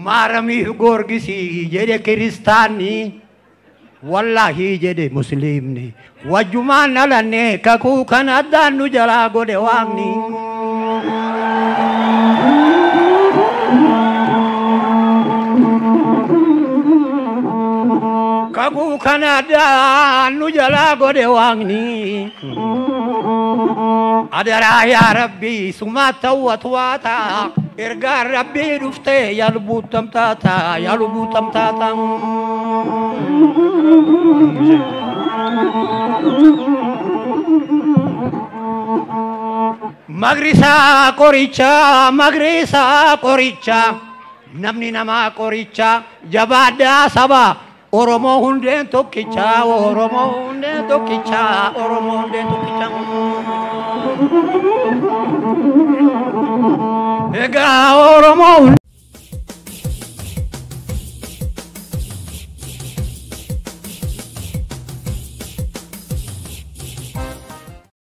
Maaramiif Goorgisii jedhe kiristaanni, wallaahi jedhe musliimni, wajjumaan dhalanne kakuu kan addaan nu jalaa godhe Waaqni. Kakuu kan addaan nu jalaa godhe Waaqni. Adaraa yaa Rabbii sumaa ta'watu waata, ergaan Rabbii dhuftee yaa lubbuu tamtaata, yaa lubbuu tamtaata. Magrisaa qorichaa, magrisaa qorichaa, namni namaa qorichaa, jabaadhaa saba Oromoo hundeen tokkichaa, Oromoo hundeen tokkichaa, Oromoo hundeen tokkichaa. Egaa